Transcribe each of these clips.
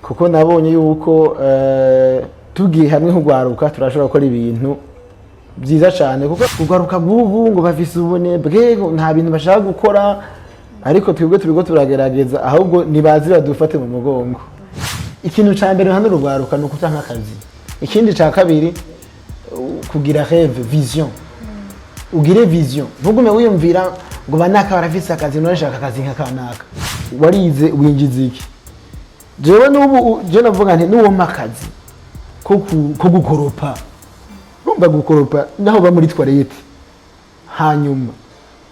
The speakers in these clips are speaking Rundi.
Kuko nabonye yuko tugiye hamwe nk'urwaruka turashobora gukora ibintu byiza cyane, kuko urwaruka rw'ubu ngo bafise ubunebwe, ngo nta bintu bashaka gukora, ariko twebwe turiko turagerageza. Ahubwo nibazi badufate mu mugongo. Ikintu ca mbere hano urwaruka ni ukutanga akazi. Ikindi ca kabiri, kugira rêve, vision. Ugire vision, ntugume wiyumvira ngo banaka barafise akazi, none nshaka akazi nka kanaka. Warize, winjiza iki? Jewe n'ubu je navuga nti nuwompa akazi ko gukoropa, urumva, gukoropa naho ba muri toilette, hanyuma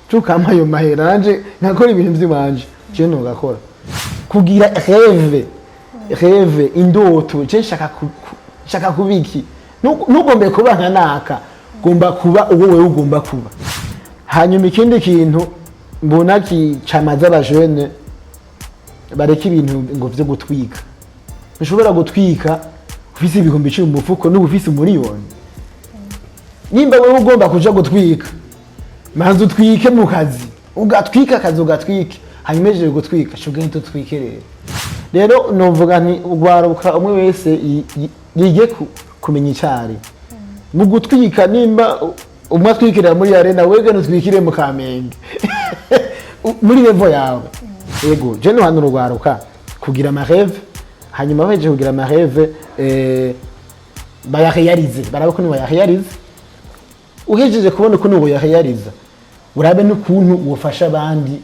tukampa ayo mahera, nanje nkakora ibintu vy'iwanje, je nogakora. Kugira rêve, rêve, indoto, je nshaka nshaka kuba iki. Ntugombe kuba nka naka, ugomba kuba uwo wewe ugomba kuba. Hanyuma ikindi kintu mbona kicamaza abajene, bareka ibintu ngo vyo gutwika. Ntushobora gutwika ufise 10,000 mu mufuko n'uba ufise 1 miliyoni. Nimba wewe ugomba kuja gutwika, manza utwike mu kazi, ugatwika akazi, ugatwike, hanyuma ejeje gutwika ca ugenda utwike. Rero novuga nti urwaruka, umwe wese yige kumenya icari mu gutwika. Nimba umwe atwikirira muri arena, wege nutwikire mu Kamenge muri level yawe. Yego, je no hano urwaruka kugira ama rêve, hanyuma bahejeje kugira ama rêve, bayareyarize, barabe ko nibayareyarize. Uhejeje kubona ukuntu woyareyariza, urabe n'ukuntu wofasha abandi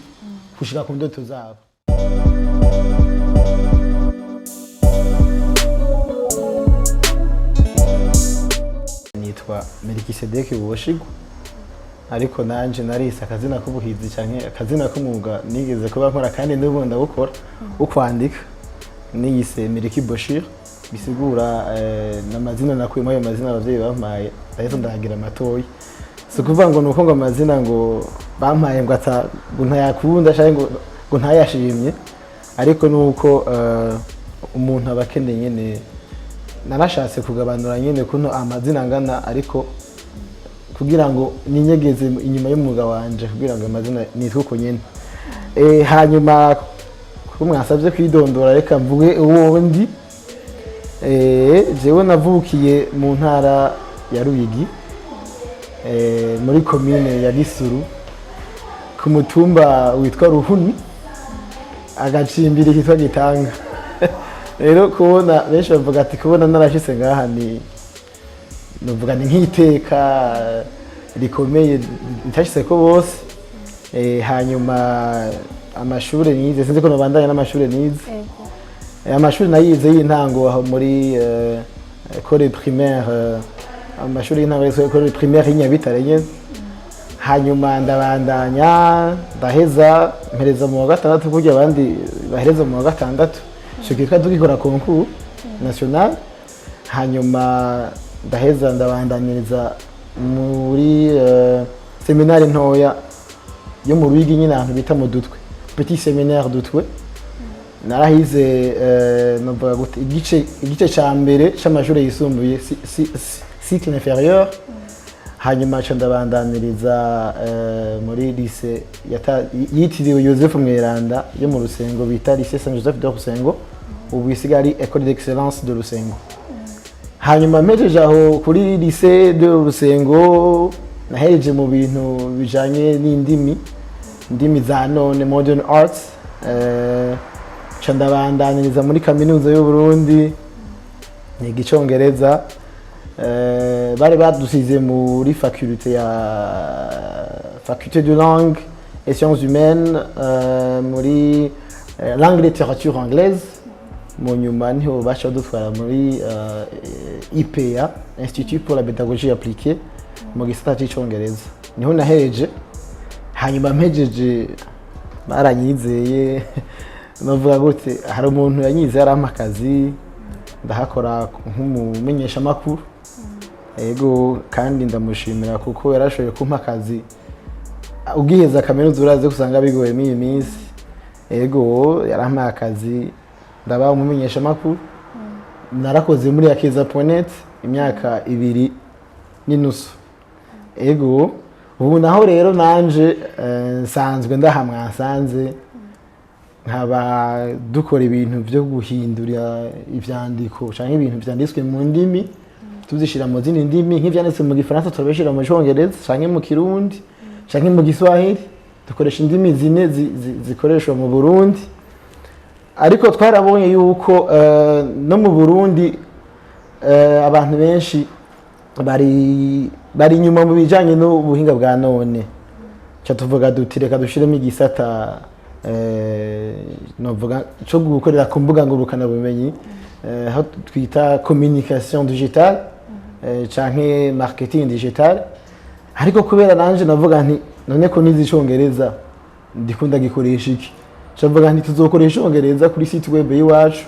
gushika ku ndoto zabo. Nitwa Melikisedeki Buboshigwa, ariko nanje narise akazina k'ubuhizi canke akazina k'umwuga nigeze kuba nkora kandi n'ubu ndawukora, wo kwandika. Niyise Meliki Boshir, bisigura n'amazina nakuyemo ayo mazina abavyeyi bampaye, ndaheza ndahagira matoyi. Si ukuvuga ngo nuko ngo amazina ngo bampaye ngo ata ngo ntayakunda canke ngo ntayashimye, ariko nuko umuntu aba akeneye nyene. Narashatse kugabanura nyene kuntu amazina angana, ariko kugira ngo ninyegeze inyuma y'umwuga wanje, kugira ngo amazina nitwe uko nyene. Hanyuma ko mwasabye kwidondora, reka mvuge uwo ndi. Jewe navukiye mu ntara ya Ruyigi, muri komine ya Gisuru, ku mutumba witwa Ruhuni, agacimbiri kitwa Gitanga. Rero kubona benshi bavuga ati kubona narashitse ngaha ni nuvuga ni nk'iteka rikomeye ritashitse ko bose. Hanyuma amashuri nize, sinzi ko nobandanya n'amashuri nize. Ego. Amashuri nayize y'intango aho muri école primaire, amashuri y'intango yitwa école primaire y'inyabitare nyene. Hanyuma ndabandanya, ndaheza, mpereza mu wa gatandatu, kurya abandi bahereza mu wa gatandatu. Ico gihe twari tugikora concours national. Hanyuma ndaheza, ndabandaniriza muri seminari ntoya yo mu Ruyigi nyine, ahantu bita mu Dutwe, petit séminaire Dutwe. Narahize, novuga gute, igice ca mbere c'amashuri yisumbuye, cycle inférieur. Hanyuma nca ndabandaniriza muri lycée yitiriwe Joseph Mweranda yo mu Rusengo, bita lycée Saint Joseph de Rusengo, ubu isigaye ari école d'excellence de Rusengo. Hanyuma mpejeje aho kuri lycée de Rusengo, nahereje mu bintu bijanye n'indimi, indimi za none, modern arts. Nca ndabandaniriza muri Kaminuza y'u Burundi, niga Icongereza. Bari badusize muri faculté ya faculté de langue et sciences humaines, muri langue littérature anglaise. Mu nyuma niho baca badutwara muri IPA, Institut pour la pédagogie appliquée, mu gisata c'icongereza, niho nahereje. Hanyuma mpejeje baranyizeye, navuga gute, hari umuntu yanyizeye arampa akazi, ndahakora nk'umumenyeshamakuru. Yego, kandi ndamushimira kuko yarashoboye kumpa akazi. Ugiheza kaminuza urazi ko usanga bigoye muri iyi minsi. Yego, yarampaye akazi, ndaba umumenyeshamakuru. Narakoze muri Akeza.net imyaka 2.5. Ego, ubu naho rero nanje nsanzwe ndaha mwasanze. Nkaba dukora ibintu byo guhindura ivyandiko canke ibintu vyanditswe mu ndimi, tuzishira mu zindi ndimi. Nk'ivyanditse mu Gifaransa turabishira mu Congereza canke mu Kirundi canke mu Giswahili. Dukoresha indimi zine zikoreshwa mu Burundi. Ariko twarabonye yuko no mu Burundi abantu benshi bari inyuma mu bijanye n'ubuhinga bwa none. Ca tuvuga duti: "Reka dushiremo igisata novuga cyo gukorera ku mbuga ngurukanabumenyi, aho twita communication digitale canke marketing digital." Ariko kubera nanje navuga nti: "None ko nize Icongereza, ndikunda gikoresha iki?" Ca mvuga nti: "Tuzokoresha Icongereza kuri site web y'iwacu."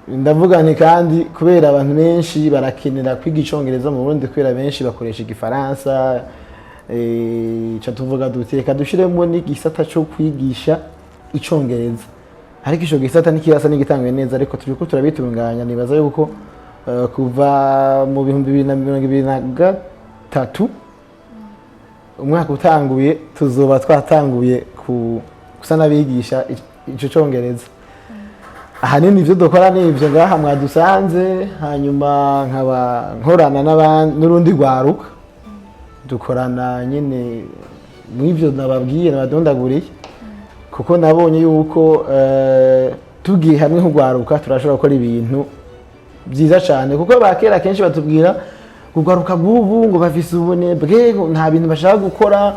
Ndavuga nti kandi kubera abantu benshi barakenera kwiga Icongereza mu Burundi, kubera benshi bakoresha Igifaransa, ca tuvuga duti: "Reka dushiremo n'igisata co kwigisha Icongereza." Ariko ico gisata ntikirasa n'igitanguye neza, ariko turiko turabitunganya. Nibaza yuko kuva mu 2023, umwaka utanguye, tuzoba twatanguye gusa n'abigisha ico Congereza. Ahanini ivyo dukora ni ivyo ngaha mwadusanze. Hanyuma nkaba nkorana n'urundi rwaruka, dukorana nyine mw'ivyo nababwiye, nabadondaguriye, kuko nabonye yuko tugiye hamwe nk'urwaruka turashobora gukora ibintu byiza cyane. Kuko ba kera kenshi batubwira urwaruka rw'ubu ngo bafise ubunebwe, ngo nta bintu bashaka gukora,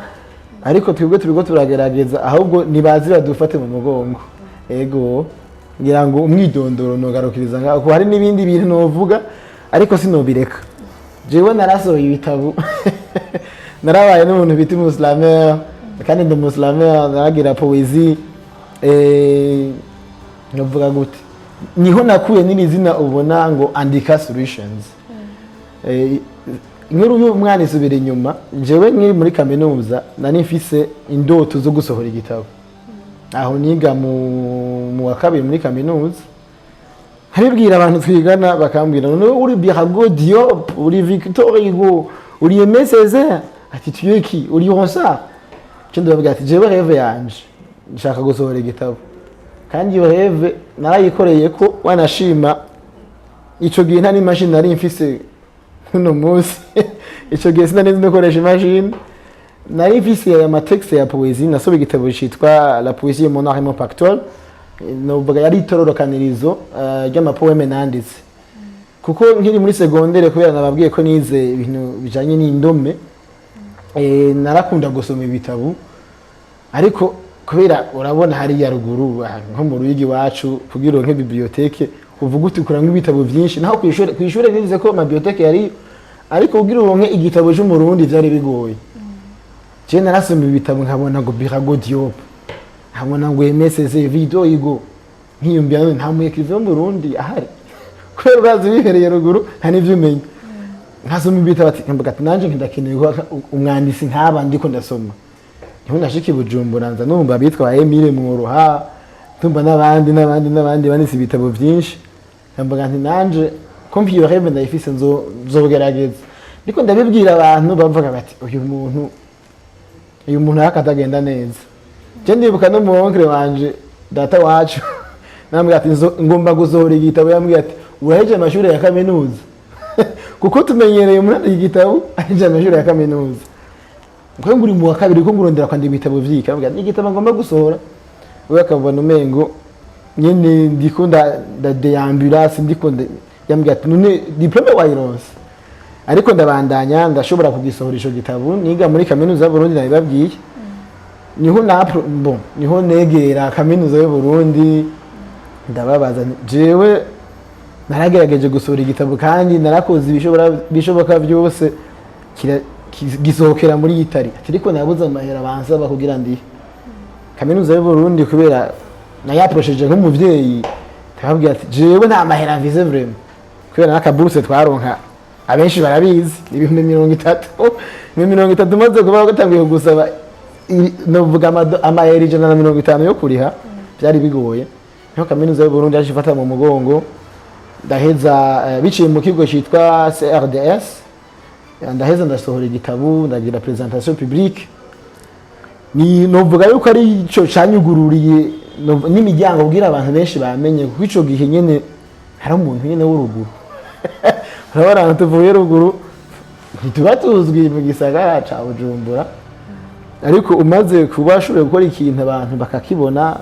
ariko twebwe turiko turagerageza. Ahubwo nibazi badufate mu mugongo. Ego, ngira ngo umwidondoro nogarukiriza ngaho, kuko hari n'ibindi bintu novuga ariko sinobireka. Jewe narasohoye ibitabo, narabaye n'umuntu bita umuslameur, kandi ndi umuslameur, naragira poésie. Novuga gute, niho nakuye n'iri zina ubona ngo Andika Solutions. Inkuru y'umwana isubira inyuma. Jewe nkiri muri kaminuza nari mfise indoto zo gusohora igitabo. Aho niga mu wa kabiri muri kaminuza, nkabibwira abantu twigana, bakambwira: "None uri Birago Diop, uri Victor Hugo, uri Aimé Césaire, ati tu es qui? Uri Ronsard?" Cyo ndababwira ati: "Jewe rêve yanje, nshaka gusohora igitabo." Kandi iyo rêve narayikoreye, ko wanashima ico gihe nta n'imashini nari mfise nk'uno munsi. Ico gihe sinari nzi no gukoresha imashini. Nari mfise aya matexte ya poésie. Nasohoye igitabo citwa "La poésie, mon art et mon pactole". Novuga yari itororokanirizo ry'amapoème nanditse kuko nkiri muri secondaire, kubera nababwiye ko nize ibintu bijanye n'indome, narakunda gusoma ibitabo. Ariko kubera urabona hariya ruguru, nko mu Ruyigi iwacu, kugira uronke bibliothèque uvuga uti kuramwo ibitabo byinshi, naho kw'ishure nize ko amabibliothèque yari, ariko kugira uronke igitabo c'Umurundi vyari bigoye. Je narasoma ibitabo, nkabona ngo Birago Diop, nkabona ngo Aimé Césaire, Victor Hugo, nkiyumvira: "None nta mu écrivain wo mu Burundi ahari?" Kubera urazi bihereye ruguru, nta n'ivyo umenya. Nkasoma ibitabo, ati nkavuga ati: "Nanje ndakeneye kuba umwanditsi nk'aba ndiko ndasoma." Niho nashika i Bujumbura, nza numva abitwa ba Emile Mworoha, ndumva n'abandi n'abandi n'abandi banditse ibitabo byinshi, nkavuga nti: "Nanje ko iyo rêve ndayifise, nzogerageza." Ndiko ndabibwira abantu, bavuga bati: "Uyu muntu ariko atagenda neza." Je ndibuka no mu oncle wanje, data wacu, nambwira ati: "Ngomba gusohora igitabo." Yambwiye ati: "Uraheje amashuri ya kaminuza?" Kuko tumenyereye umuntu andika igitabo aheje amashuri ya kaminuza. Ngo uri mu wa kabiri, ko ngurondera kwandika ibitabo vyika? Ambwira: "Igitabo ngomba gusohora." We akabona umengo nyene ndiko ndadéambula, sindiko. Yambwiye ati: "None diplôme wayironse?" Ariko ndabandanya, ndashobora kugisohora ico gitabo. Niga muri kaminuza y'Uburundi, nabibabwiye. Niho na bon, niho negera kaminuza y'Uburundi, ndababaza nti: "Jewe naragerageje gusohora igitabo, kandi narakoze ibishobora bishoboka byose, gisohokera muri Itali." Ati: "Ariko nabuze amahera bansaba kugira ndihe." Kaminuza y'Uburundi, kubera nayaprosheje nk'umuvyeyi, ndababwira ati: "Jewe nta mahera mfise vraiment," kubera n'akabourse twaronka, abenshi barabizi, 30,000. 30,000 umaze kuba gatanguye kugusaba novuga amayero 150 yo kuriha, byari bigoye. Niho kaminuza y'Uburundi yaje ifata mu mugongo, ndaheza biciye mu kigo cyitwa CRDS, ndaheza ndasohora igitabo, ndagira présentation publique. Ni novuga yuko ari ico canyugururiye. N'imiryango kugira abantu benshi bamenye, kuko ico gihe nyene hari umuntu nyene w'uruguru. Urabona, ahantu tuvuye ruguru ntituba tuzwi mu gisagara ca Bujumbura, ariko umaze kuba ashoboye gukora ikintu, abantu bakakibona,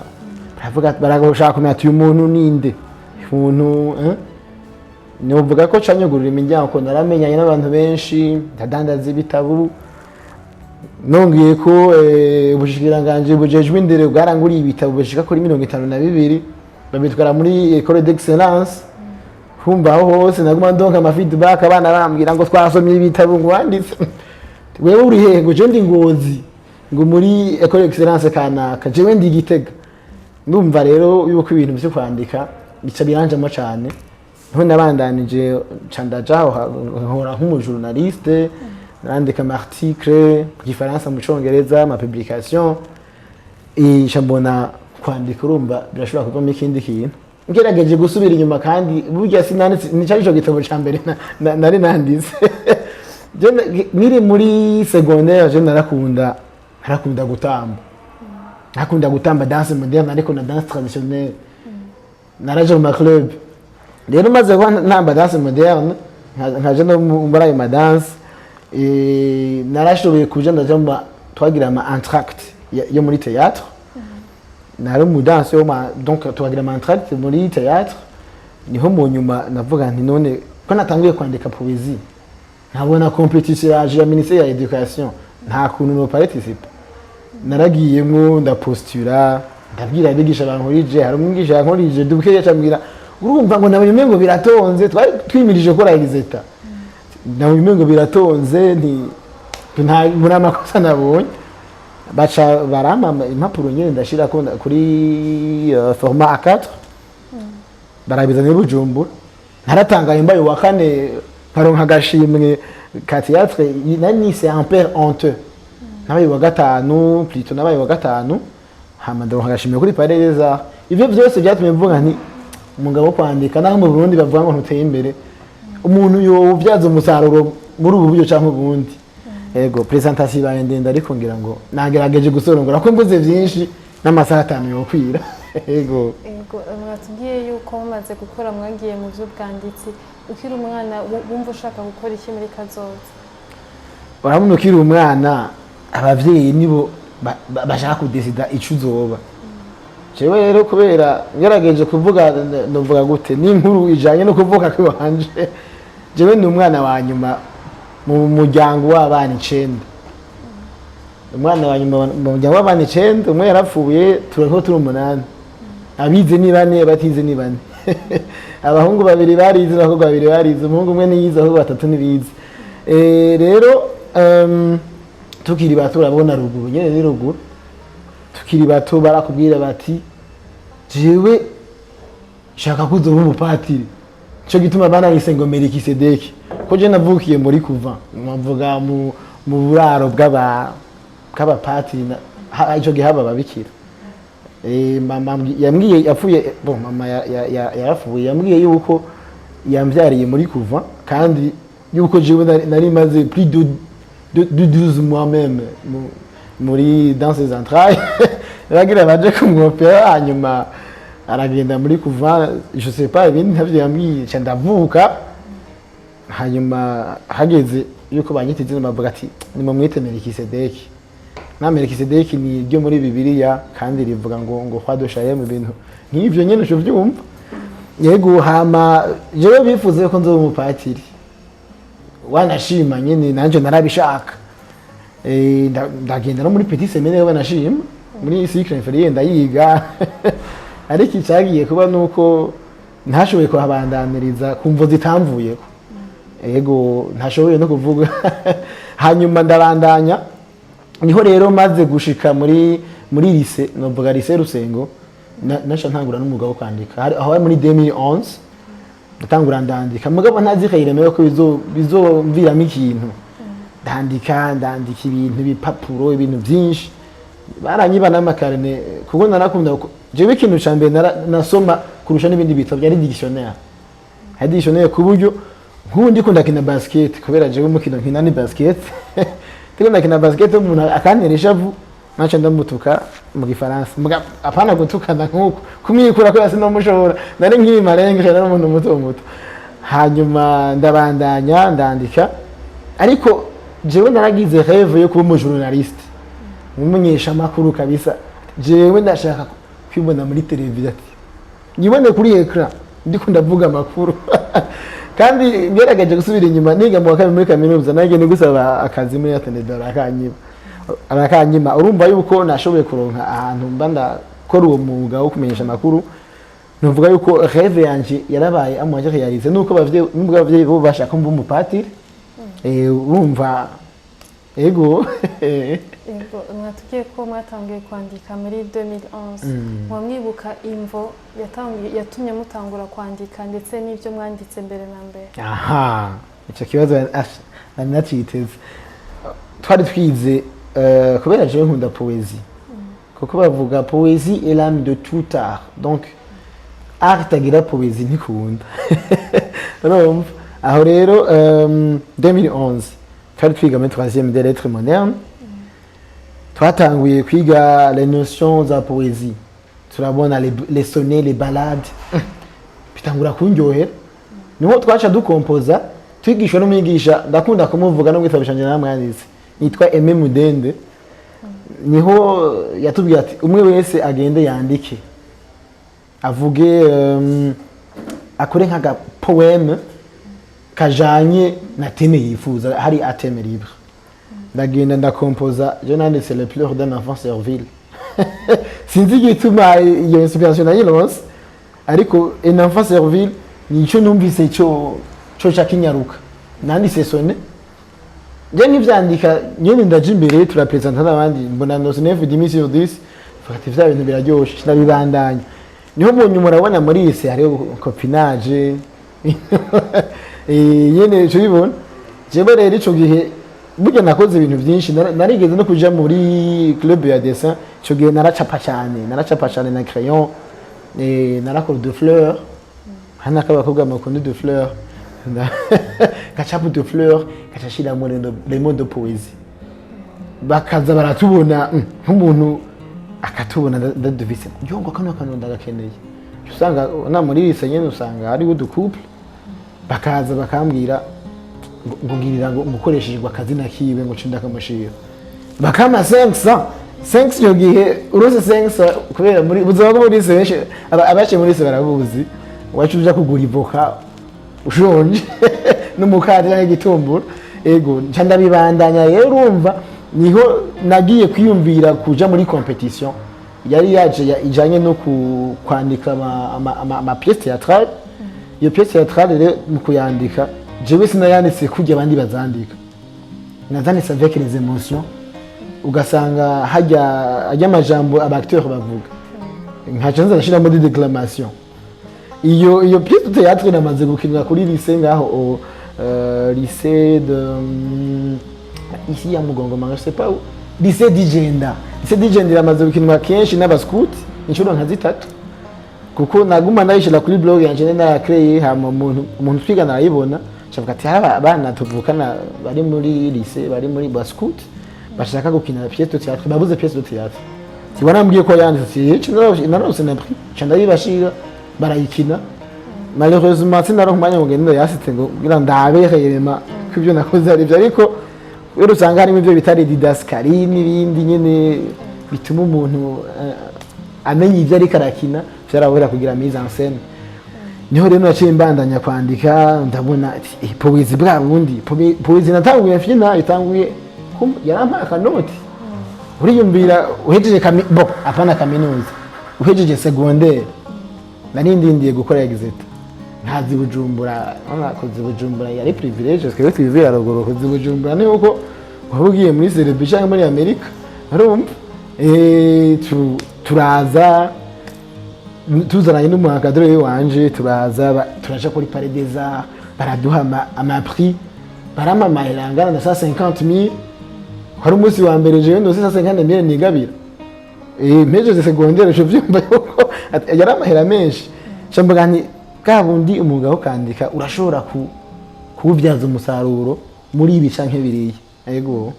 baravuga, barashaka kumenya ati: "Uyu muntu ninde?" Umuntu, eh? Novuga ko canyugurura imiryango, ko naramenyanye n'abantu benshi, ndadandaza ibitabo. Nongeye ko ubushikiranganji bujejwe indero bwaranguriye ibitabo bishika kuri 52, babitwara muri École d'Excellence. Kumva aho hose naguma ndonka ama feedback, abana bambwira ngo: "Twasomye ibitabo ngo wanditse, wewe uri hehe?" Ngo: "Je ndi Ngozi," ngo "muri École d'Excellence kanaka, jewe ndi Gitega." Ndumva rero yuko ibintu byo kwandika bica biranjamo cane. Niho nabandanije, nca ndaja aho nkora nk'umujournaliste, nandika ama article mu Gifaransa, mu Congereza, ama publication. Nca mbona kwandika, urumva, birashobora kuvamo ikindi kintu. Ngerageje gusubira inyuma, kandi burya sinanditse, nicari ico gitabo ca mbere nari nanditse. Je nkiri muri secondaire, je narakunda gutamba, nakunda gutamba danse moderne ariko na danse traditionnelle. Naraje mu maclub rero, maze kuba ntamba danse moderne, nkaja no muri ayo madanse, narashoboye kuja ndaja twagira ama entracte yo muri théâtre. Nari umudanse wo donc tukagira ama entracte muri théâtre. Niho mu nyuma navuga nti: "None ko natanguye kwandika poésie, nkabona compétition yaje ya ministère ya éducation, nta kuntu no participe?" Naragiyemwo, ndapostula, ndabwira abigisha bankurije. Hari umwigisha yankurije duke, yacambwira: "Urumva," ngo "nabonye umengo biratonze." Twari twimirije gukora exétat. "Nabonye umengo biratonze, nti nta muri amakosa nabonye." Baca barampa impapuro nyene, ndashirako kuri format A4, barabizana i Bujumbura. Naratangaye mbaye uwa kane, nkaronka agashimwe ka théâtre nari nise "Un père honteux". Nabaye uwa gatanu, plutôt nabaye uwa gatanu, hama ndaronka agashimwe kuri Palais des Arts. Ivyo vyose vyatumye mvuga nti: "Umugabo wo kwandika, naho mu Burundi bavuga ngo ntuteye imbere, umuntu yowubyaza umusaruro muri ubu buryo canke ubundi." Ego, présentation ibaye ndende, ariko ngira ngo nagerageje gusorongora ko mvuze vyinshi n'amasaha 5 yokwira. Ego. Ego, mwatubwiye yuko mumaze gukora mwagiye mu by'ubwanditsi. Ukiri umwana wumva ushaka gukora iki muri kazoza? Urabona, ukiri umwana abavyeyi nibo bashaka kudesida ico uzoba. Jewe rero, kubera ngerageje kuvuga, novuga gute, n'inkuru ijanye no kuvuka kw'iwanje. Jewe ndi umwana wa nyuma mu muryango w'abana 9, umwana wa nyuma mu muryango w'abana 9. Umwe yarapfuye, turiho turi umunani. Abize ni bane, batize ni bane. Abahungu babiri barize, abakobwa babiri barize, umuhungu umwe niyize, abakobwa batatu ntibize. Rero tukiri bato, urabona ruguru nyene ni ruguru, tukiri bato barakubwira bati: "Jewe shaka kuzoba umupatiri." Nico gituma bananyise ngo Melikisedeki, ko je navukiye muri kuva nkavuga mu buraro bw'abapatiri, ico gihe haba ababikira. Mama yambwiye yapfuye, bon, mama yarapfuye, yambwiye yuko yambyariye muri kuva, kandi yuko jewe nari maze plus de 12 mois même muri dans ses entrailles. Bagira baje kumwopera, hanyuma aragenda muri kuva, je sais pas, ibindi ntavyo yambwiye. Nca ndavuka, hanyuma hageze yuko banyita izina, bavuga ati: "Nimumwite Melikisedeki." Na Melikisedeki ni iryo muri Bibiliya, kandi rivuga ngo roi de Salem, ibintu nk'ivyo nyene uco vyumva. Yego, hama jewe bifuze ko nzoba umupatiri, wanashima nyene nanje narabishaka. Ndagenda no muri petit séminaire, banashima muri cycle inférieur ndayiga, ariko icyagiye kuba nuko ntashoboye kuhabandaniriza ku mvo zitamvuyeko. Ego, ntashoboye no kuvuga. Hanyuma ndabandanya, niho rero maze gushika muri lycée, novuga lycée Rusengo, naca ntangura n'umwuga wo kwandika. Aho hari muri 2011, ndatangura ndandika, mugabo ntazi kayiremeye ko bizomviramo ikintu. Ndandika ibintu, ibipapuro, ibintu byinshi, baranyiba n'amakarine, kuko narakunda jewe ikintu ca mbere nasoma kurusha n'ibindi bitabo byari dictionnaire. Hari dictionnaire, ku buryo nk'ubu ndiko ndakina basket, kubera jewe umukino nkina ni basket, ndiko ndakina basket, umuntu akantera ishavu. Naca ndamutuka mu Gifaransa. Muga apana gutukana nkuko kumwikura, kubera sinamushobora, nari nkiri marenga, nari umuntu muto muto. Hanyuma ndabandanya ndandika, ariko jewe naragize rêve yo kuba umujournaliste, umumenyeshamakuru kabisa. Jewe ndashaka kwibona muri televiziyo, ati nyibone kuri écran ndiko ndavuga amakuru. Kandi ngerageje gusubira inyuma, niga mu wa kabiri muri kaminuza, nanjye ni gusaba akazi muri RTNB, barakanyima, barakanyima. Urumva yuko nashoboye kuronka ahantu mba ndakora uwo mwuga wo kumenyesha amakuru. Nuvuga yuko rêve yanje yarabaye à moitié réalisée, nuko abavyeyi, nubwo abavyeyi bo bashaka ko mba umupatiri. Urumva, ego. Yego, mwatubwiye ko mwatangiye kwandika muri 2011. Muba mwibuka imvo yatangiye yatumye mutangura kwandika, ndetse n'ibyo mwanditse mbere na mbere? Aha, icyo kibazo nari naciteze. Twari twize, kubera jewe nkunda poésie, kuko bavuga poésie est l'âme de tout art, donc art itagira poésie ntikunda. Urumva aho rero, 2011 twari twiga muri troisième des lettres modernes. Twatanguye kwiga les notions za poésie, turabona les sonnets, les ballades, bitangura kunryohera. Niho twaca dukompoza, twigishwa n'umwigisha ndakunda kumuvuga no mwitaba canje namwanditse, yitwa Aimé Mudende. Niho yatubwiye ati umwe wese agende yandike, avuge, akore nk'aga poème kajanye na thème yifuza, hari à thème libre. Ndagenda ndakompoza, je nanditse "Les pleurs d'un enfant servile". Sinzi igituma iyo inspiration nayironse, ariko un enfant servile nico numvise cyo ca kinyaruka. Nanditse sonnet, nje nkivyandika nyene ndaja imbere, turapresenta n'abandi, mbona ndose 9 10 sur 10. Mvuga vya bintu biraryoshe, ndabibandanya. Niho mu nyuma urabona muri lycée hariho copinage. Nyene ico bibona. Jewe rero ico gihe burya nakoze ibintu byinshi. Narigeze no kuja muri club ya dessin. Ico gihe naracapa cyane, naracapa cyane na crayon, narakora de fleurs. Hano ak'abakobwa bakunda de fleurs, gacapa de fleurs, gaca shiramo les mots de poésie, bakaza baratubona, nk'umuntu akatubona, ndaduvise yongo kano kantu ndagakeneye. Usanga na muri lycée nyene usanga hariho udu couple, bakaza bakambwira ngo ngirira ngo ngukoresheje akazina kiwe, ngo cinda kamushira, bakama 500 5. Iyo gihe urose 500, kubera muri buzima bwo muri lycée benshi abaciye muri lycée barabuzi, wacu uja kugura ivoka ushonje n'umukate cyangwa igitumbura. Ego, nca ndabibandanya rero. Urumva niho nagiye kwiyumvira kuja muri compétition yari yaje ijanye no kwandika ama pièce théâtrale. Iyo pièce théâtrale rero, mu kuyandika, jewe sinayanditse kurya abandi bazandika, nazanditse avec les émotions. Ugasanga hajya amajambo aba acteur bavuga, nkaca nza ndashiramo des déclamations. Iyo pièce de théâtre namaze gukinwa kuri lycée ngaho au lycée de ici ya Mugongomanga, je sais pas où, lycée d'Ijenda. Lycée d'Ijenda iramaze gukinwa kenshi n'abascout, inshuro nka zitatu, kuko naguma ndayishira kuri blog yanje nari narakreye. Hama umuntu twigana arayibona, shavuga ati haba abana tuvukana bari muri lycée, bari muri ba scout, bashaka gukina pièce de théâtre, babuze pièce de théâtre. Tiwarambwiye ko yanditse, ati narose na prix, nca ndayibashira barayikina. Malheureusement sinaronka umwanya ngo ngende yasitse ngo kugira ndabe réellement ko ibyo nakoze ari byo, ariko rero usanga harimo ibyo bita didascalie n'ibindi nyene bituma umuntu amenya ibyo ariko arakina, vyarabura kugira mise en scène. Niho rero naciye mbandanya kwandika, ndabona ati, poésie bwa bundi poésie natanguye mfyina itanguye yarampaye akanoti. Uriyumvira uhejeje bon, apana kaminuza, uhejeje secondaire, nari ndindiye gukora exétat, nkazi Bujumbura. Urabona kuzi Bujumbura yari privilège, twebwe twivira ruguru. Kuzi Bujumbura ni uko waba ugiye muri Serbie cyangwa muri Amerika. Urumva, turaza tuzananye n'umuhakadore wanje, turaza turaja kuri Palais des Arts, baraduha ama prix, barampa amahera angana na 150 000. Hari umunsi wa mbere jewe ndose 150 000 nigabira. Mpejeje secondaire, uco vyumva yuko yari amahera menshi. Nca mvuga nti bwa bundi umwuga wo kwandika urashobora kuwubyaza umusaruro muri ibi canke biriya. Ego,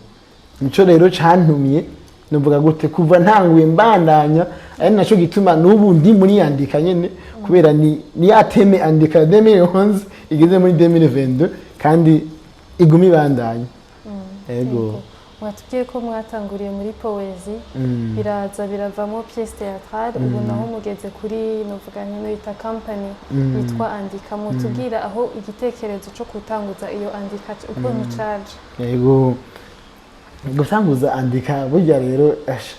nico rero cantumye. Nuvuga gute, kuva ntanguye mbandanya, ari naco gituma n'ubu ndi muri Andika nyene, kubera ni ya thème Andika 2011 igeze muri 2022 kandi iguma ibandanya. Ego. Mwatubwiye ko mwatanguriye muri poésie, biraza biravamo pièce théâtrale, ubu naho mugeze kuri, novuga nkino yita company yitwa Andika. Mutubwira aho igitekerezo cyo gutanguza iyo Andika ukuntu caje? Yego, gutanguza Andika burya rero, asha,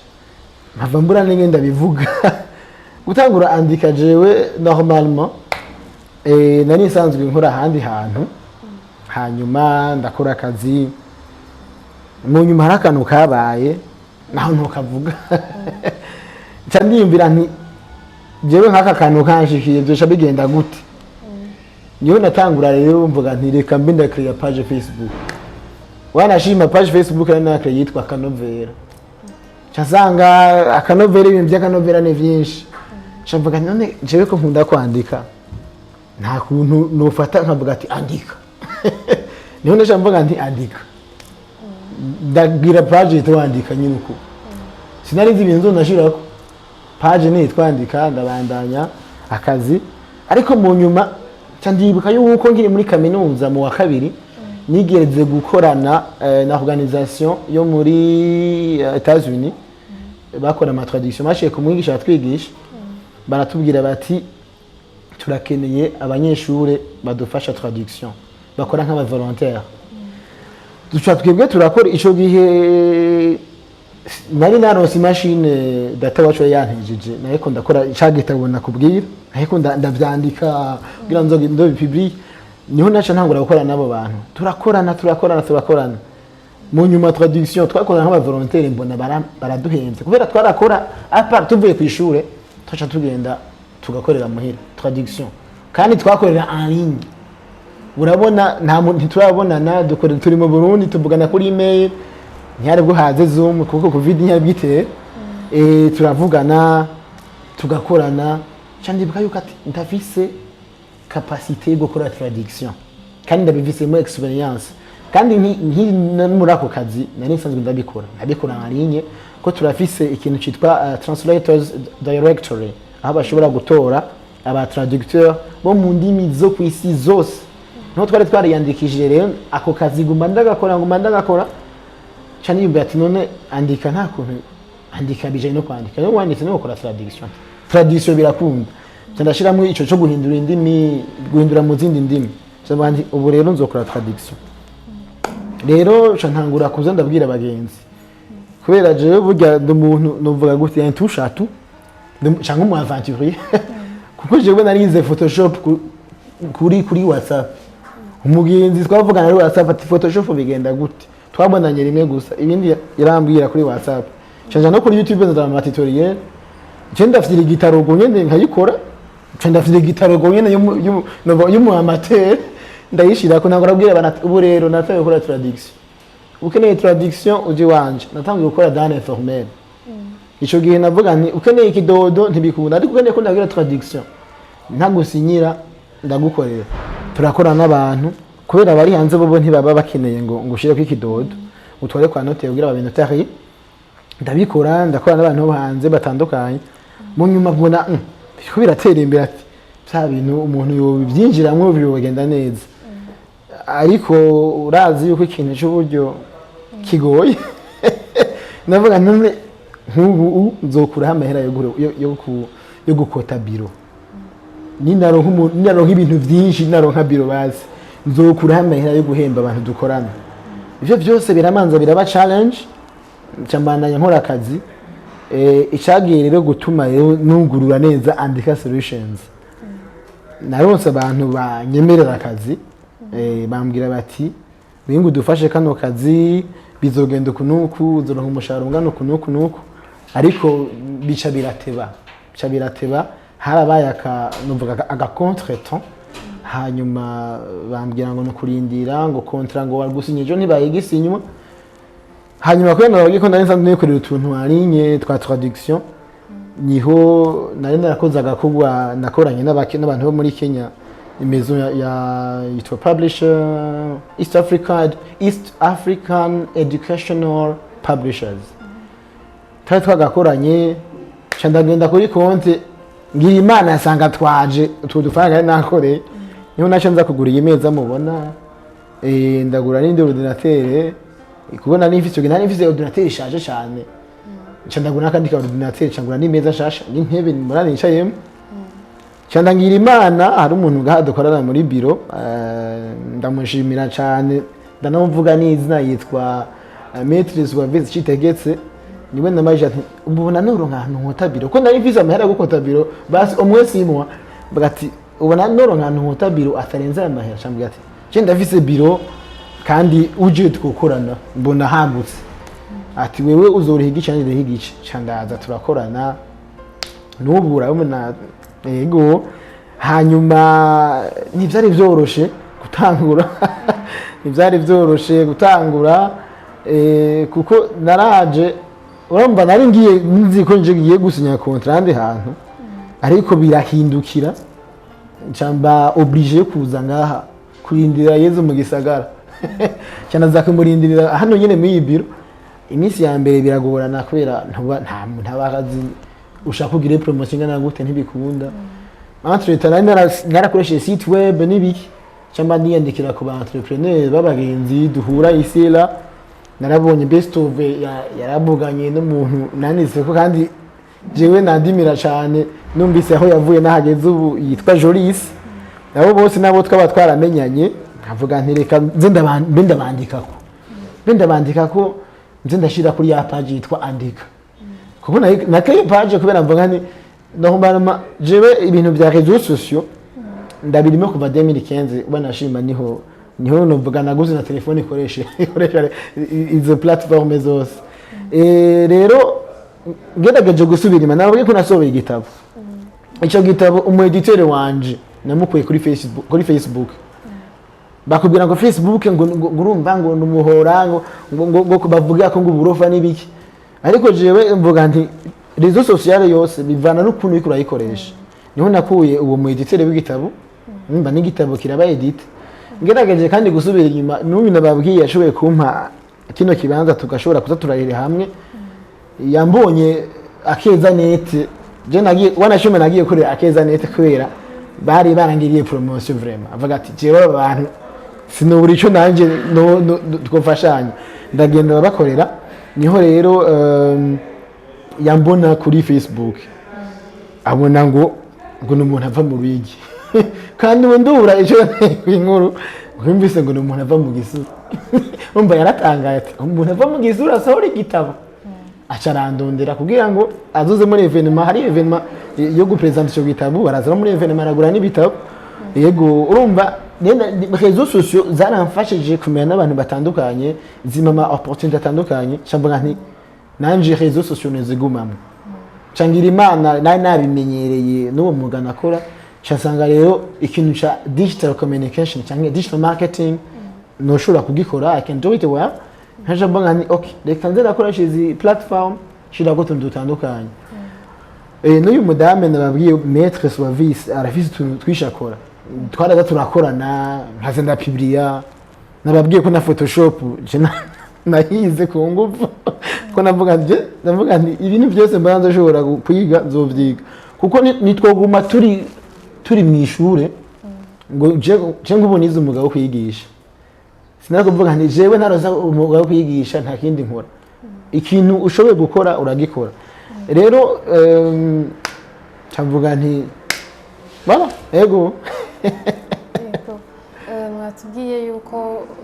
nkava mbura n'ingene ndabivuga. Gutangura Andika, jewe normalement nari nsanzwe nkora ahandi hantu, hanyuma ndakora akazi, mu nyuma hari akantu kabaye naho ntukavuga, nca ndiyumvira nti jewe nk'aka kantu kanshikiye byoca bigenda gute? Niyo natangura rero mvuga nti reka mbe ndakiriya page Facebook. Wanashima page Facebook nari nakiriye yitwa Akanovera, nca nsanga akanovera, ibintu by'akanovera ni byinshi. Nca mvuga nti none jewe ko nkunda kwandika, nta kuntu nofata nkavuga ati Andika? Niho naca mvuga nti Andika, ndagira page yitwa Andika nyine. Uko sinari nzi ibintu nzonashirako, page nitwa Andika. Ndabandanya akazi, ariko mu nyuma nca ndibuka yuko nkiri muri kaminuza mu wa kabiri nigeze gukorana na organisation yo muri Etats-Unis bakora ama traduction. Bashiye ku mwigisha batwigisha, baratubwira bati turakeneye abanyeshure badufasha traduction, bakora nk'aba volontaire. Duca twebwe turakora. Ico gihe nari naronse imashini data wacu yari yantejeje, nariko ndakora ca gitabo nakubwira, ariko ndavyandika kugira ngo ndobipublie. Niho naca ntangura gukora n'abo bantu, turakorana, turakorana, turakorana. Mu nyuma traduction twakorana nk'aba volontaire, mbona baraduhenze, kubera twarakora à part tuvuye ku ishure, twaca tugenda tugakorera muhira traduction, kandi twakorera en ligne. Urabona nta muntu, ntiturabonana, dukorera turi mu Burundi, tuvugana kuri email, ntihari bwo haze Zoom kuko Covid ntiyari bwitere. Turavugana, tugakorana. Ca ndibuka yuko ati ndafise capacité yo gukora traduction kandi ndabifisemo expérience, kandi nkiri no muri ako kazi nari nsanzwe ndabikora, ndabikora en ligne, ko turafise ikintu citwa translators directory, aho bashobora gutora aba traducteur bo mu ndimi zo ku isi zose. Niho twari twariyandikishije. Rero ako kazi guma ndagakora, nguma ndagakora, ca niyumvira ati none Andika, nta kuntu Andika bijanye no kwandika, no wanditse no gukora traduction, traduction birakunda. Ca ndashiramo ico co guhindura indimi, guhindura mu zindi ndimi. Ca mvuga nti ubu rero nzokora traduction. Rero ca ntangura kuza ndabwira abagenzi, kubera jewe burya ndi umuntu, novuga gute, un touche à tout canke umu aventurier, kuko jewe narize Photoshop kuri WhatsApp. Umugenzi twavugana kuri WhatsApp ati Photoshop bigenda gute? Twabonanye rimwe gusa, ibindi yarambwira kuri WhatsApp. Canja no kuri YouTube nzana ama tutoriel, nce ndafite igitarogo nyene nkayikora, nce ndafite igitarogo nyene y'umu amateur, ndayishirako. Ntabwo arabwira abantu ati ubu rero natangiye gukora traduction, ukeneye traduction uje wanje. Natangiye gukora dans l'informel. Ico gihe navuga nti ukeneye ikidodo ntibikunda, ariko ukeneye ko ndagira traduction ntagusinyira, ndagukorera. Turakora n'abantu, kubera bari hanze bobo ntibaba bakeneye ngo ushireko ikidodo utware kwa notaire kugira babe. Ndabikora, ndakora n'abantu bo hanze batandukanye. Mu nyuma mbona biriko biratera imbere, ati bya bintu umuntu yobyinjiramwo bigenda neza, ariko urazi yuko ikintu cy'uburyo kigoye. Ndavuga none nk'ubu nzokuraho amahera yo gukota biro? Ninaronka ibintu byinshi, ninaronka biro bazi, nzokuraho amahera yo guhemba abantu dukorana? Ivyo byose biramanza biraba challenge. Nca mbandanya nkora akazi. Icagiye rero gutuma rero nugurura neza Andika Solutions, naronse abantu banyemerera akazi, bambwira bati winga udufashe kano kazi, bizogenda uku nuku, uzoronka umushahara ungana uku nuku nuku. Ariko bica birateba, bica birateba. Harabaye aka nuvuga aga contretemps, hanyuma bambwira ngo nukurindira, ngo contrat ngo wagusinye ejo ntibayigisinywa. Hanyuma kubera nababwiye ko nari nsanzwe nikorera utuntu en ligne twa traduction, niho nari narakoze agakorwa nakoranye n'abantu bo muri Kenya, maison ya yitwa Publisher East African Educational Publishers. Twari twagakoranye, nca ndagenda kuri konti, ngira Imana asanga twaje utwo dufaranga nari nakoreye, niho naca nza kugura iyi meza mubona, ndagura n'indi ordinateur, kuko nari mfise ordinateur ishaje cyane. Nca ndagura n'akandi ka ordinateur, nca ngura n'imeza nshasha n'intebe mubona nicayemo. Nca ndangira Imana, hari umuntu ngaha dukorana muri biro, ndamushimira cyane, ndanamuvuga n'izina, yitwa Maître Suavis Citegetse. Niwe namaje ati: "Ubona noronka ahantu nkota biro?" Ko nari mfise amahera yo gukota biro basi umwe simwa, mvuga ati: "Ubona noronka ahantu nkota biro atarenze aya mahera?" Cambwira ati: "Je ndafise biro, kandi uje twokorana, mbona hagutse." Ati: "Wewe uzoriha igice, nanjye ndiha igice." Ca ndaza turakorana, n'ubu urabona. Yego, hanyuma ntibyari byoroshe gutangura, ntibyari byoroshe gutangura, kuko naraje, urumva nari ngiye nzi ko nje ngiye gusinya contrat ahandi hantu, ariko birahindukira, nca mba obligé kuza ngaha kurindira Yezu mu gisagara. Cyane aza kumurindirira hano nyine muri iyi biro. Iminsi ya mbere biragorana, kubera ntuba nta muntu aba azi, ushaka kugira promotion ingana gute ntibikunda. Entre temps nari narakoresheje site web n'ibiki, cyangwa niyandikira ku ba entrepreneur b'abagenzi duhura isila. Narabonye Best of yaravuganye n'umuntu nanditse ko, kandi jewe nandimira cyane, numvise aho yavuye n'ahageze ubu, yitwa Jolis. Nabo bose nabo twaba twaramenyanye, nkavuga nti: "Reka nze mbe ndabandikako, mbe ndabandikako, nze ndashira kuri ya page yitwa Andika," kuko nakeye page kubera mvuga nti normalement jewe ibintu bya réseaux sociaux ndabirimo kuva 2015. Banashima niho novuga naguze na telefone ikoresha izo plateforme zose. Rero ngerageje gusubira inyuma, nababwiye ko nasohoye igitabo. Icyo gitabo umu editeur wanje namukuye kuri Facebook. Kuri Facebook bakubwira ngo Facebook ngo urumva ngo numuhora ngo bavuga ko ngo uburofa n'ibiki, ariko jewe mvuga nti réseau social yose bivana n'ukuntu uriko urayikoresha. Niho nakuye uwo mu editeur w'igitabo, numva n'igitabo kiraba édité. Ngerageje kandi gusubira inyuma, n'uyu nababwiye yashoboye kumpa kino kibanza tugashobora kuza turarira hamwe, yambonye Akeza Net. Je nagiye wanashome, nagiye kurera Akeza Net kubera bari barangiriye promotion vraiment. Avuga ati: "Jewe aba bantu sinubura ico nanje twofashanya." Ndagenda babakorera. Niho rero yambona kuri Facebook, abona ngo ni umuntu ava mu Ruyigi, kandi ubu ndubura icyo inkuru yumvise ngo ni umuntu ava mu Gisuru. Umva yaratangaye ati: "Umuntu ava mu Gisuru asohora igitabo?" Aca arandondera kugira ngo azuze muri événement. Hari événement yo gupresenta ico gitabo, baraza no muri événement, aragura n'ibitabo. Yego, urumva réseaux sociaux zaramfashije kumenya n'abantu batandukanye, zimpa ama opportunité atandukanye. Mvuga nti nanje réseaux sociaux nizigumamwo. Ngira Imana nari nabimenyereye n'uwo mwuga nakora, nsanga rero ikintu ca digital communication cyangwa digital marketing noshobora kugikora, I can do it well. Nkaja mbona nti: "Okay, reka nze nakoresha izi platform, shirako utuntu dutandukanye." N'uyu mudame nababwiye, Maître Suavis, arafise utuntu twinshi akora, twaraza turakorana, nkaza ndapibriya. Nababwiye ko na Photoshop je nayize ku ngufu, ko navuga nje, ndavuga nti ibintu byose mba nzoshobora kwiga nzovyiga, kuko nitwoguma turi mu ishure ngo je ngubu nize umwuga wo kwigisha. Sinakuvuga nti jewe ntaroza umwuga wo kwigisha, nta kindi nkora. Ikintu ushoboye gukora uragikora. Rero ncavuga nti voilà, ego. Yego. Mwatubwiye yuko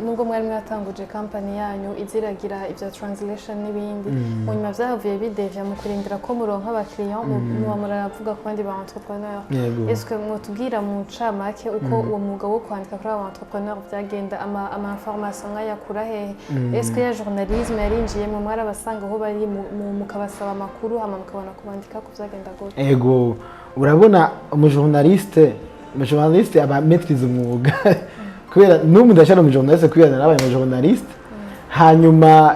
nubwo mwari mwatanguje company yanyu iziragira ibya translation n'ibindi, mu nyuma vyahavuye bidevya mu kurindira ko muronka abakiriya, muba muravuga ku bandi ba entrepreneur. Yego. Est-ce que mwotubwira mu ncamake uko uwo mwuga wo kwandika kuri aba entrepreneur vyagenda, ama information mwayakura hehe? Est-ce que ya journalisme yarinjiyemwo, mwarabasanga aho bari mukabasaba amakuru, hama mukabona kubandika, ko vyagenda gute? Ego, urabona umujournaliste aba maîtrise umwuga, kubera n'ubu ndacyari umujournaliste, kubera narabaye umujournaliste. Hanyuma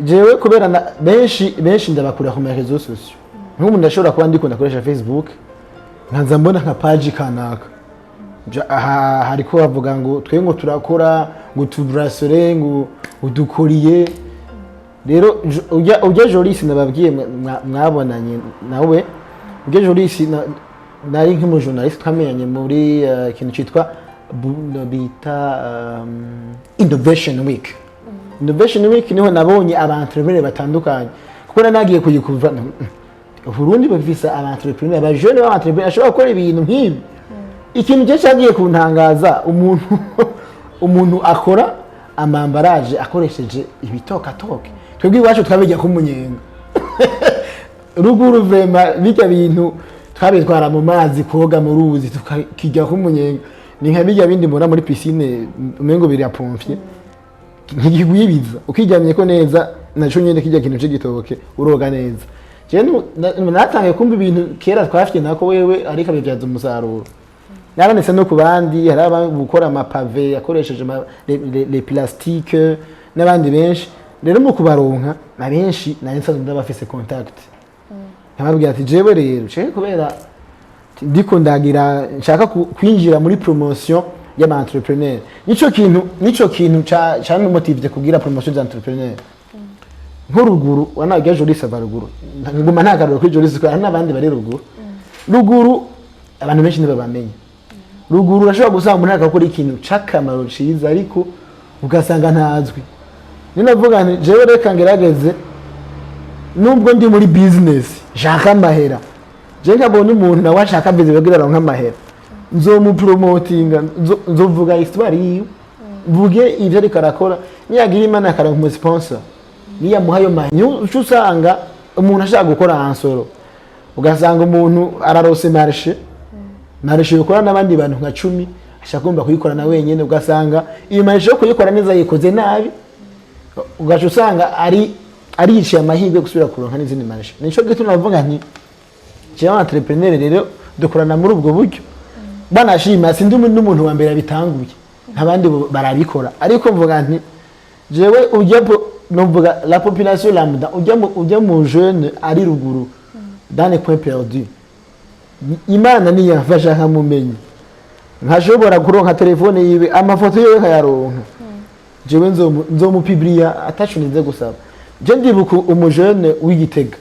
jewe kubera benshi benshi ndabakura ku ma réseaux sociaux. Nk'ubu ndashobora kuba ndikunda ndakoresha Facebook, nkaza mbona nka page kanaka. Aha hariko bavuga ngo twe ngo turakora ngo tubrasore ngo udukoriye. Rero ujya Jolis nababwiye, mwabonanye nawe, ujya Jolis nari nk'umujournaliste, twamenyanye muri ikintu cyitwa bita Innovation Week. Innovation Week niho nabonye aba entrepreneur batandukanye, kuko nari nagiye kuyikuva Burundi bafise aba entrepreneur, aba jeune ba entrepreneur ashobora gukora ibintu nk'ibi. Ikintu cyo cyagiye kuntangaza, umuntu akora ama emballage akoresheje ibitokatoke. Twebwe iwacu twabijya kumunyenga ruguru, vraiment bijya bintu twabitwara mu mazi koga mu ruzi, tukakijya kumunyenga. Ni nka bijya bindi mbona muri piscine, umengo birapomfye, ntigigwibiza ukiryamye ko neza, naco nyene kijya kintu c'igitoke uroga neza. Jewe natangiye kumva ibintu kera twafite nako wewe ariko abibyaza umusaruro. Naranditse no ku bandi, hari abandi gukora ama pavé akoresheje les plastiques n'abandi benshi. Rero mu kubaronka abenshi nari nsanzwe ndabafise contact, nkababwira ati jewe rero jewe kubera ndiko ndagira nshaka kwinjira muri promotion y'ama entrepreneur, nico kintu ca camumotivye kugira promotion d'entrepreneur nko ruguru. Wanajya Jolis ava ruguru, nguma ntakaruro kuri Jolis kuko hari n'abandi bari ruguru. Ruguru abantu benshi ntibabamenya. Ruguru urashobora gusanga umuntu ariko akora ikintu c'akamaro ciza, ariko ugasanga ntazwi. Ni navuga nti jewe reka ngerageze, nubwo ndi muri business nshaka amahera, je nkabona umuntu nawe ashaka business kugira aronke amahera, nzomupromotinga, nzovuga histoire yiwe, mvuge ivyo ariko arakora. Niyagira Imana akaronka umu sponsor, niyamuha ayo mahera, niho uca usanga umuntu ashaka gukora ansoro, ugasanga umuntu ararose marché yokora n'abandi bantu nka 10, ashaka kumva kuyikora na wenyene, ugasanga iyo marché yo kuyikora neza yikoze nabi, ugaca usanga ari ariciye amahirwe yo gusubira kuronka n'izindi marché. Nico gituma navuga nti jewe entrepreneur rero dukorana muri ubwo buryo. Banashima sindi n'umuntu wa mbere abitanguye, abandi bo barabikora, ariko mvuga nti jewe ujya novuga la population lambda, ujya mu jeune ari ruguru dans les coins perdus, Imana niyamfasha nkamumenya, nkashobora kuronka telefone yiwe, amafoto yiwe nkayaronka, jewe nzomupibliya ataco nize gusaba. Je ndibuka umujene w'Igitega,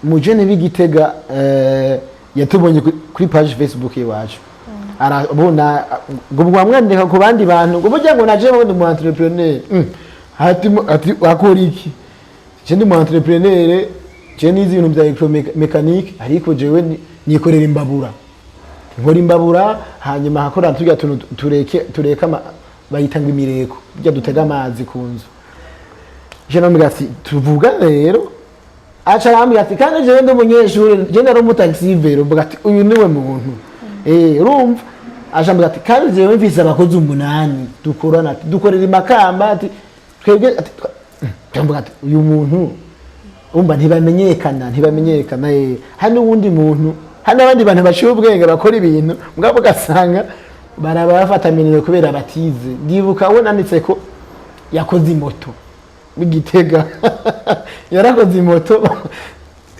umujene w'Igitega yatubonye kuri page Facebook iwacu, arabona ngo mwamwandika ku bandi bantu ngo burya ngo naje ndi mu entrepreneur. Ati akora iki? Je ndi mu entrepreneur, je nize ibintu bya électromécanique, ariko jewe nikorera imbabura, nkora imbabura, hanyuma hakora turya tuntu tureka bayita ngo imireko, burya dutega amazi ku nzu. Je namubwira ati tuvugane rero, aca arambwira ati kandi jewe ndi umunyeshuri, je nari umutaxi-vélo. Mvuga ati uyu niwe muntu. Urumva aca ambwira ati kandi jewe mfise abakozi 8 dukorana, ati dukorera imakamba, ati twebwe ati mvuga ati uyu muntu umva ntibamenyekana. Hari n'uwundi muntu, hari n'abandi bantu baciye ubwenge bakora ibintu, mugabo ugasanga baraba bafata minwe kubera batize. Ndibuka we nanditse ko yakoze imoto w'Igitega, yarakoze imoto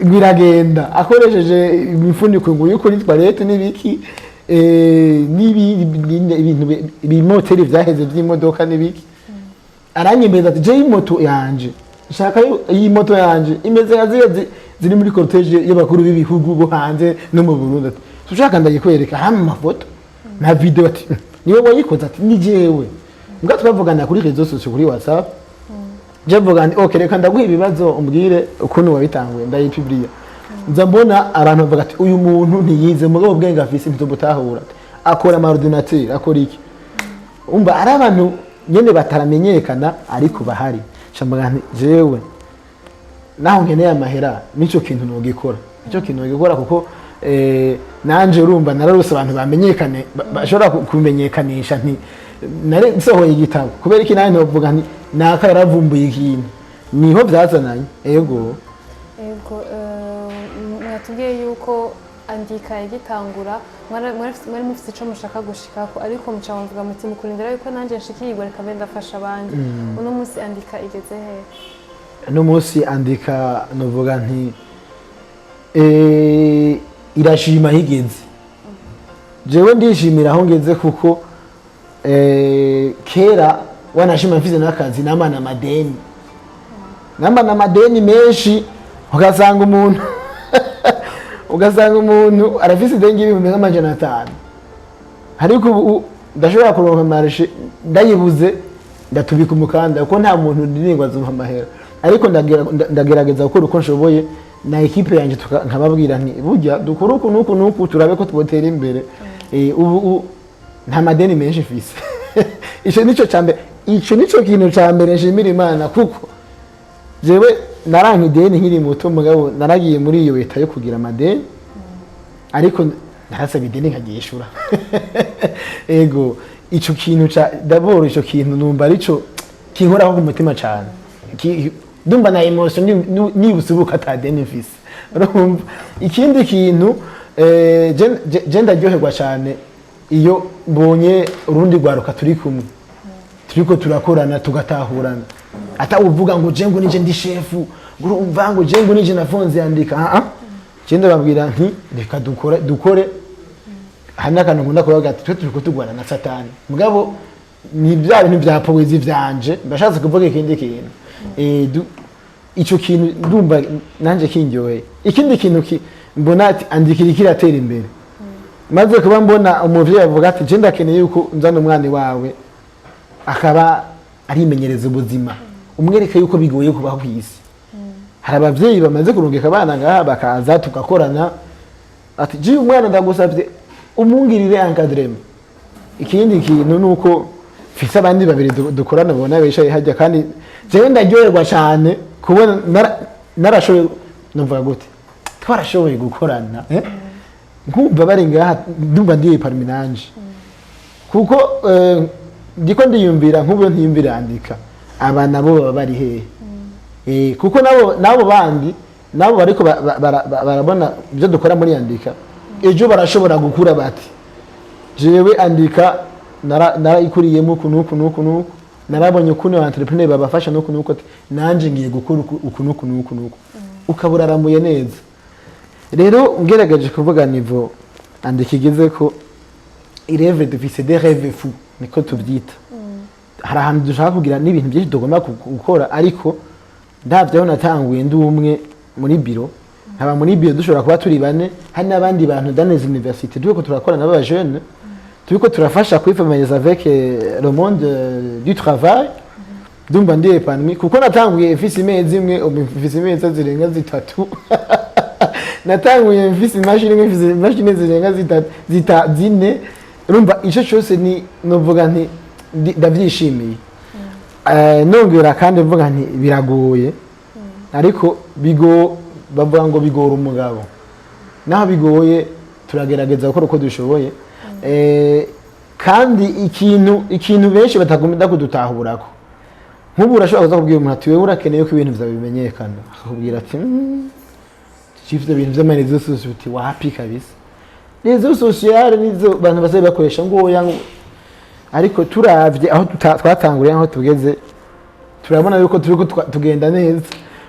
ngo iragenda akoresheje imifuniko ngo yo kuri toilette n'ibiki, n'ibindi ibintu ibimoteri vyaheze vy'imodoka n'ibiki. Aranyemeza ati jewe imoto yanje nshaka iyi moto yanje imeze nka ziriya ziri muri cortège y'abakuru b'ibihugu bo hanze no mu Burundi. Ati ushaka ndayikwereka hamwe amafoto na video. Ati niwe wayikoze? Ati ni jewe. Mbwa twavugana kuri réseaux sociaux, kuri WhatsApp. Je mvuga nti okay, reka ndaguha ibibazo umbwire ukuntu wabitanguye, ndayipibliya. Nza mbona abantu bavuga ati uyu muntu ntiyize, mugabo ubwenge afise ntitubutahura, akora ama ordinateur, akora iki. Umva ari abantu nyene bataramenyekana ariko bahari. Mvuga nti jewe naho nkeneye amahera, nico kintu nogikora, nico kintu nogikora, kuko nanje urumva nararose abantu bamenyekane, bashobora kumenyekanisha nti nare nsohoye igitabo. Kubera iki nawe ntovuga nti naka yaravumbuye ikintu? Niho byazananye, ego. Ego, mwatubwiye yuko Andika igitangura mwari mufite ico mushaka gushikako, ariko muca muvuga muti mukurindira yuko nanje nshikirwa, reka mbe ndafasha abandi. Uno munsi Andika igeze hehe? Uno munsi Andika novuga nti irashima aho igeze. Jewe ndishimira aho ngeze, kuko kera wanashima mfise n'akazi n'amana amadeni. Namba n'amadeni menshi, ugasanga umuntu arafise ideni ry'ibihumbi nk'amajana 5, ariko ubu ndashobora kuronka marché, ndayibuze ndatubika umukanda, kuko nta muntu ndiringwa azumpa amahera. Ariko ndagerageza gukora uko nshoboye na équipe yanje, nkababwira nti: "Burya dukore uku n'uku n'uku, turabe ko twotera imbere." Ubu nta madeni menshi mfise. Ico nico cambere, ico nico kintu ca mbere nshimira Imana, kuko jewe naranka ideni nkiri muto. Mugabo naragiye muri iyo leta yo kugira amadeni, ariko narasaba ideni nkaryishura. Ego, ico kintu ca d'abord, ico kintu numva arico kinkoraho ku mutima cane. Ndumva na émotion nibutse ubu ko ata deni mfise. Urumva, ikindi kintu, je ndaryoherwa cane iyo mbonye urundi rwaruka turi kumwe, turiko turakorana, tugatahurana, ata uvuga ngo je ngo nije ndi chef, ngo urumva ngo je ngo nije nafonze yandika. Ah ah, je ndababwira nti: "Reka dukore, dukore." Hari n'akantu nkunda kuvuga ati: "Twe turiko turwana na Satani." Mugabo ni bya bintu bya poésie vyanje, ndashatse kuvuga ikindi kintu. Ico kintu ndumva nanje kindyoheye. Ikindi kintu mbona ati andikira kiratera imbere, maze kuba mbona umuvyeyi avuga ati: "Je ndakeneye yuko nzana umwana wawe akaba arimenyereza ubuzima, umwereke yuko bigoye kubaho ku isi." Hari abavyeyi bamaze kurungika abana ngaha, bakaza tugakorana, ati: "Je umwana ndagusavye umungirire encadrement." Ikindi kintu nuko mfise abandi babiri dukorana, ubona bicaye hajya, kandi jewe ndaryoherwa cyane kubona narashoboye, numva gute, twarashoboye gukorana, eh? Nkumva bari ngaha, ndumva ndi parmi nanje, kuko ndiko ndiyumvira nk'ubu ntiyumvira andika, aba nabo baba bari hehe? Kuko nabo bandi nabo bariko barabona ibyo dukora muri andika, ejo barashobora gukura bati: "Jewe andika narayikuriyemo uku n'uku n'uku n'uku, narabonye ukuntu entrepreneur babafasha n'uku n'uku, ati nanje ngiye gukora uku uku n'uku n'uku n'uku." Ukabura aramuye neza. Rero ngerageje kuvuga niveau andika igeze ko, irêve, dufise des rêves fous, niko tuvyita. Hari ahantu dushaka kugira n'ibintu byinshi tugomba gukora, ariko ndavye aho natanguye ndi umwe muri biro, nkaba muri biro dushobora kuba turi bane, hari n'abandi bantu dans les universités turiko turakorana n'aba jeunes, turiko turafasha kwifamiliza avec le monde du travail. Ndumva ndi épanoui, kuko natanguye mfise imeza imwe, ubu mfise imeza zirenga zitatu. Natanguye mfise imashini imwe, mfise imashini zirenga zitatu, zine. Urumva, ico cyose ni novuga nti ndavyishimiye. Nongera kandi mvuga nti biragoye, ariko bigo bavuga ngo bigora umugabo. Naho bigoye, turagerageza gukora uko dushoboye. Kandi ikintu benshi batagomba kudutahurako, nk'ubu urashobora kuza kubwira umuntu ati: "Wewe urakeneye ko ibintu vyawe bimenyekana," akakubwira ati: Ivyo bintu vy'ama réseaux sociaux," uti: "Wapi kabisa, réseaux sociaux nizo bantu basigaye bakoresha," ngo oya, ngo. Ariko turavye aho twatanguriye, aho tugeze, turabona yuko turiko tugenda neza,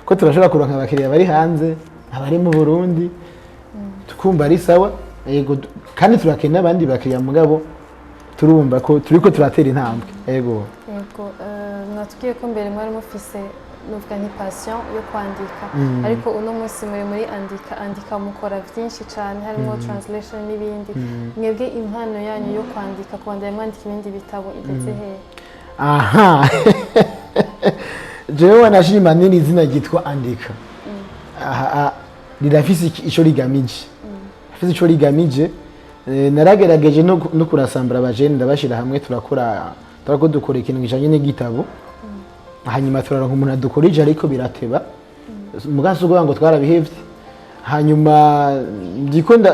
ko turashobora kuronka abakiriya bari hanze, abari mu Burundi, tukumva ari sawa. Yego, kandi turakeneye abandi bakiriya, mugabo turumva ko turiko turatera intambwe, yego. Yego, mwatubwiye ko mbere mwari mufise, nuvuga nti passion yo kwandika, ariko uno munsi muri andika, andika mukora byinshi cyane, harimo translation n'ibindi. Mwebwe impano yanyu yo kwandika, kubandanya mwandika ibindi bitabo, igeze hehe? Aha jewe wanashima nini izina ryitwa andika. Aha, rirafise ico rigamije, rifise ico rigamije. Naragerageje no kurasambura abajene, ndabashira hamwe, turakora, turako dukora ikintu kijanye n'igitabo, hanyuma turaronka umuntu adukorije, ariko birateba. Muga si ukuvuga ngo twarabihevye. Hanyuma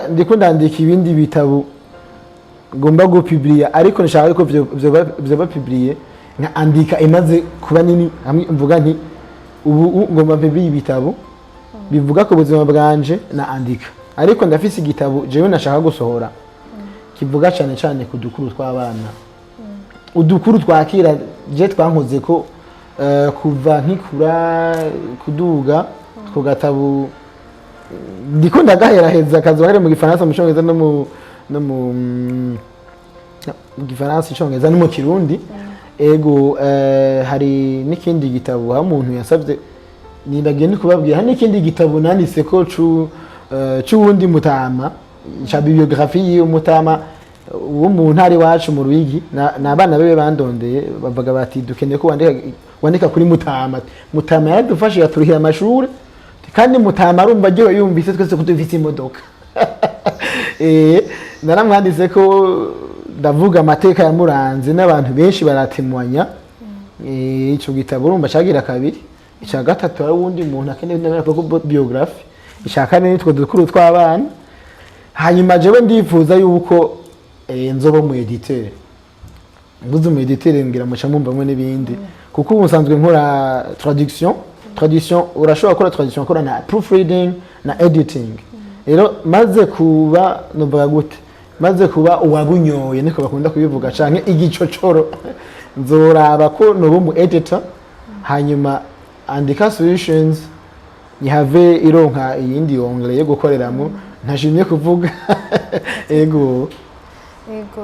ndiko ndandika ibindi bitabo ngomba gupublier, ariko nshaka ko vyoba publié nka andika imaze kuba nini, hamwe mvuga nti: "Ubu ngomba publier ibitabo bivuga ku buzima bwanje na andika." Ariko ndafise igitabo jewe nashaka gusohora kivuga cane cane ku dukuru tw'abana, udukuru twakira je twankoze ko kuva nkikura kuduga. Ku gatabo ndiko ndagaheraheza, kazoba kari mu Gifaransa, mu Congereza no mu Gifaransa, Icongereza no mu Kirundi. Ego, hari n'ikindi gitabo aho umuntu yasavye. Nibagiye no kubabwira, hari n'ikindi gitabo nanditse ko c'uwundi mutama, ca biographie yiwe, mutama wo mu ntara iwacu mu Ruyigi. Ni abana biwe bandondeye, bavuga bati: "Dukeneye ko wandika kuri mutama. Mutama yaradufashije, yaturihira amashuri, kandi mutama arumva aryohewe yumvise twese ko dufise imodoka." Naramwanditse ko, ndavuga amateka yamuranze, n'abantu benshi baratemwanya. Ico gitabo urumva cagira kabiri. Icya gatatu, hari uwundi muntu akeneye ko biographie. Icya kane nitwo dukuru tw'abana. Hanyuma jewe ndifuza yuko nzoba umu éditeur. Mvuze umu éditeur, ngira muca mumvamwe n'ibindi, kuko ubu nsanzwe nkora traduction. Traduction, urashobora gukora traduction, ukora na proofreading na editing. Rero maze kuba, novuga gute, maze kuba uwabunyoye, niko bakunda kubivuga, canke igicocoro, nzoraba ko noba umu editor, hanyuma Andika Solutions ihave ironka iyindi onglet yo gukoreramo ntashimye kuvuga. Ego. Yego,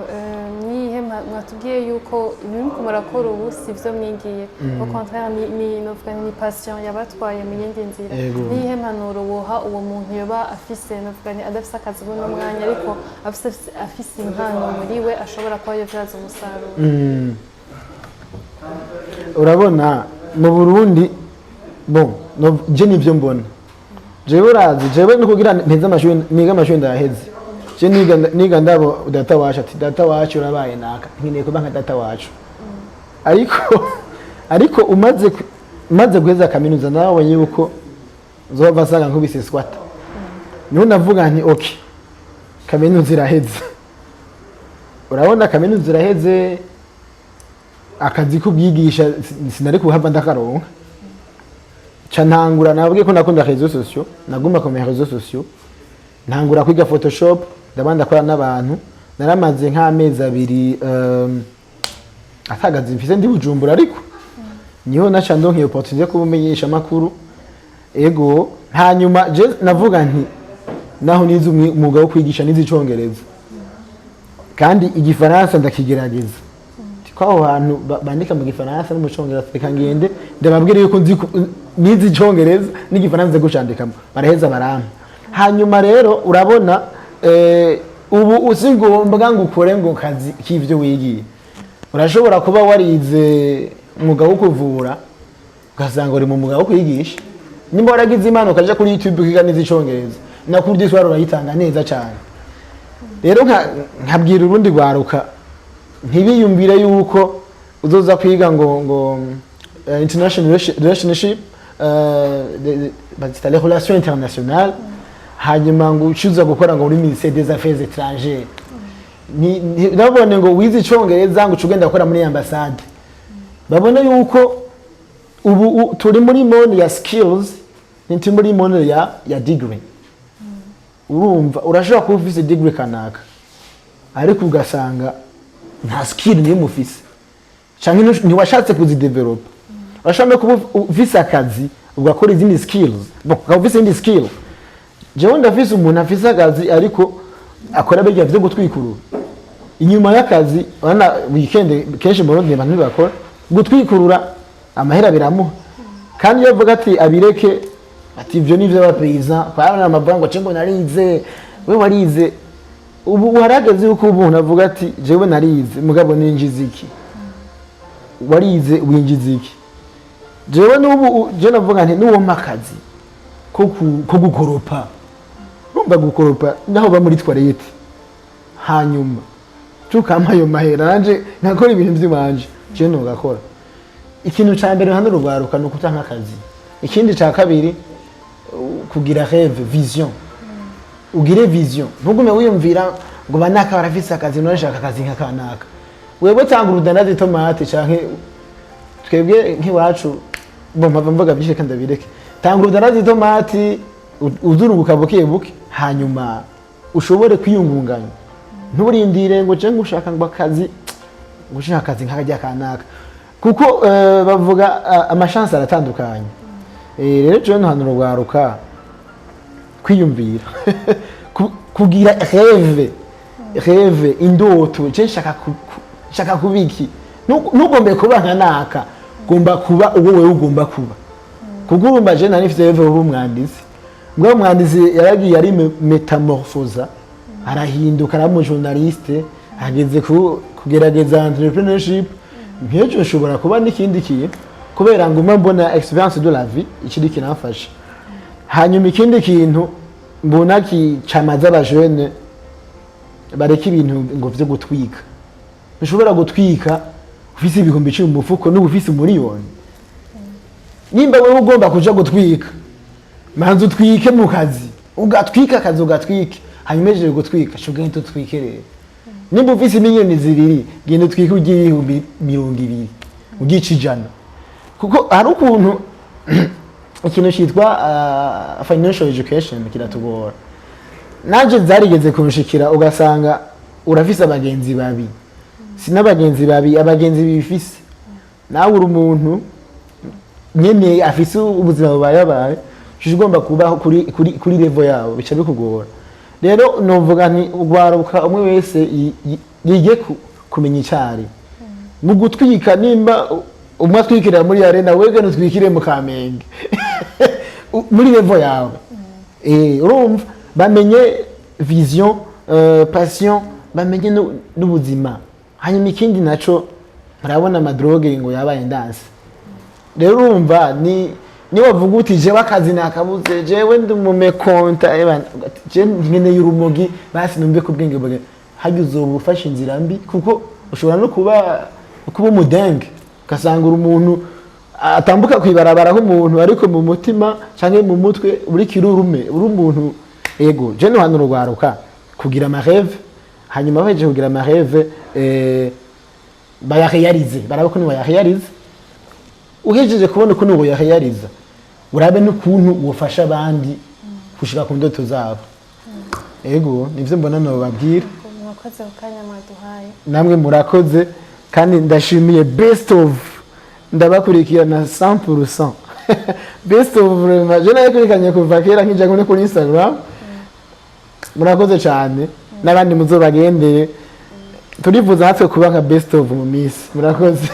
nihe mwatubwiye yuko ibintu muriko murakora ubu si byo mwigiye, au contraire ni novuga ni passion yabatwaye mu yindi nzira. Yego. Niyihe mpanuro woha uwo muntu yoba afise, novuga ni adafise akazi buno mwanya, ariko afise impano muri we ashobora kuba yovyaza umusaruro? Urabona mu Burundi, bon, je nivyo mbona jewe, urazi jewe no kugira mpeze amashuri, niga amashuri ndayaheze. Je niga ndabo data wacu, ati: "Data wacu urabaye naka, nkeneye kuba nka data wacu." Ariko umaze guheza kaminuza, nabonye yuko nzova asanga nkubise swata. Niho navuga nti: "Okay, kaminuza iraheze." Urabona, kaminuza iraheze, akazi k'ubwigisha sinari kuhava ndakaronka. Ca ntangura, nabwiye ko nakunda réseaux sociaux, naguma ku ma réseaux sociaux, ntangura kwiga Photoshop, ndaba ndakora n'abantu. Naramaze nk'amezi 2 atagazi mfise, ndi Bujumbura, ariko niho naca ndonka iyo opportunité yo kuba umenyesha amakuru. Ego, hanyuma je navuga nti naho nize umwuga wo kwigisha, nize Icongereza kandi Igifaransa ndakigerageza, ko aho hantu bandika mu Gifaransa no mu Congereza, reka ngende ndababwire yuko nzi nize Icongereza n'Igifaransa, nzi gucandikamo. Baraheza barampa. Hanyuma rero urabona, ubu usi ngombwa ngo ukore ngo kazi k'ivyo wigiye. Urashobora kuba warize umwuga wo kuvura, ugasanga uri mu mwuga wo kwigisha. Nimba waragize Imana ukaja kuri YouTube ukiga neza Icongereza, na cours du soir urayitanga neza cyane. Rero nkabwira urundi rwaruka ntibiyumvire yuko uzoza kwiga ngo international relationship, bazita les relations internationales, hanyuma ngo ucuza gukora ngo muri ministère des Affaires étrangères. Nabone ngo wize Icongereza ngo uce ugenda gukora muri ambasade. Babone yuko ubu turi muri monde ya skills, ntituri muri monde ya degree. Urumva, urashobora kuba ufise degree kanaka, ariko ugasanga nta skill nimwe ufise, canke ntiwashatse kuzidevelopa. Urashobora no kuba ufise akazi ugakora izindi skills. Bon, ukaba ufise izindi skill. Jewe ndafise umuntu afise akazi, ariko akora birya vyo gutwikurura inyuma y'akazi. Urabona weekend kenshi mu Burundi abantu ntibakora. Gutwikurura amahera biramuha, kandi iyo avuga ati abireke, ati ivyo ni ivy'abapeyiza, kwabona amavuga ngo ngo narize. We warize, ubu harageze yuko umuntu avuga ati: "Jewe narize, mugabo ninjiza iki?" Warize, winjiza iki? Jewe n'ubu je navuga nti nuwompa akazi ko gukoropa, urumva, gukoropa naho ba muri toilette, hanyuma tukampa ayo mahera, nanje nkakora ibintu vy'iwanje, je nogakora. Ikintu ca mbere hano rugwaruka ni ukutanka akazi. Ikindi ca kabiri, kugira rêve, vision. Ugire vision, ntugume wiyumvira ngo banaka barafise akazi, none nshaka akazi nka kanaka. Wewe tanga urudandaza itomate, canke twebwe nk'iwacu bo mpava mvuga byinshi kandi ndabireke. Tanga urudandaza itomati, uzuruguka buke buke, hanyuma ushobore kwiyungunganya. Nturindire ngo je ngushaka ngo akazi, ngo ushaka akazi nk'akajya kanaka, kuko bavuga ama chance aratandukanye. Rero jewe ntuhanura urwaruka kwiyumvira, kugira rêve, indoto. Je nshaka nshaka kuba iki? Ntugombe kuba nka naka, ugomba kuba uwo wewe ugomba kuba. Kuko urumva je nari mfise rêve kuba umwanditsi, mbwa umwanditsi yaragiye ari métamorphosa, arahinduka, araba umujournaliste, ageze kugerageza entrepreneurship. Nk'ejo nshobora kuba n'ikindi kintu, kubera nguma mbona expérience de la vie ikiri kinamfasha. Hanyuma ikindi kintu mbona kicamaza abajene, bareka ibintu ngo vyo gutwika. Ntushobora gutwika ufise 10,000 mu mufuko n'uba ufise 1 miliyoni. Nimba wewe ugomba kuja gutwika, manza utwike mu kazi, ugatwika akazi, ugatwike, hanyuma uhejeje gutwika, ca ugenda utwike. Rero nimba ufise 2 miliyoni, genda utwike ugire 20,000, ugica 100, kuko hari ukuntu ikintu cyitwa financial education kiratugora. Nanje zarigeze kunshikira, ugasanga urafise abagenzi babi, si n'abagenzi babi, abagenzi bifise. Nawe uri umuntu nyene afise ubuzima bubayabaye, uca ugomba kubaho kuri level yabo, bica bikugora. Rero novuga nti ugwaruka umwe wese yige kumenya icari mu gutwika. Nimba umwe atwikira muri arena, wege nutwikire mu Kamenge muri level yawe. Urumva, bamenye vision, passion, bamenye n'ubuzima. Hanyuma ikindi naco, murabona amadrogue ngo yabaye ndanse. Rero urumva ni wavuga uti: "Jewe akazi nakabuze, jewe ndi umumécontent, je nkeneye urumogi, basi numve ko ubwenge bwe." Harya uzoba ufashe inzira mbi, kuko ushobora no kuba umudenge, ugasanga uri umuntu atambuka kwibarabara nk'umuntu, ariko mu mutima canke mu mutwe uri kirurume, uri umuntu. Ego, je no hano rwaruka kugira amarêve, hanyuma bahejeje kugira amarêve, bayaréalise, barabe ko nibayaréalise. Uhejeje kubona ukuntu woyaréalisa, urabe n'ukuntu wofasha abandi gushika ku ndoto zabo. Ego, nivyo mbona nobabwira. Mwakoze ku kanya mwaduhaye. Namwe murakoze, kandi ndashimiye Best of, ndabakurikirana 100%. Best of vraiment, je nayikurikiranye kuva kera nkija kuri Instagram. Murakoze cyane, n'abandi muzobagendere. Turifuza natwe kuba nka Best of mu minsi. Murakoze.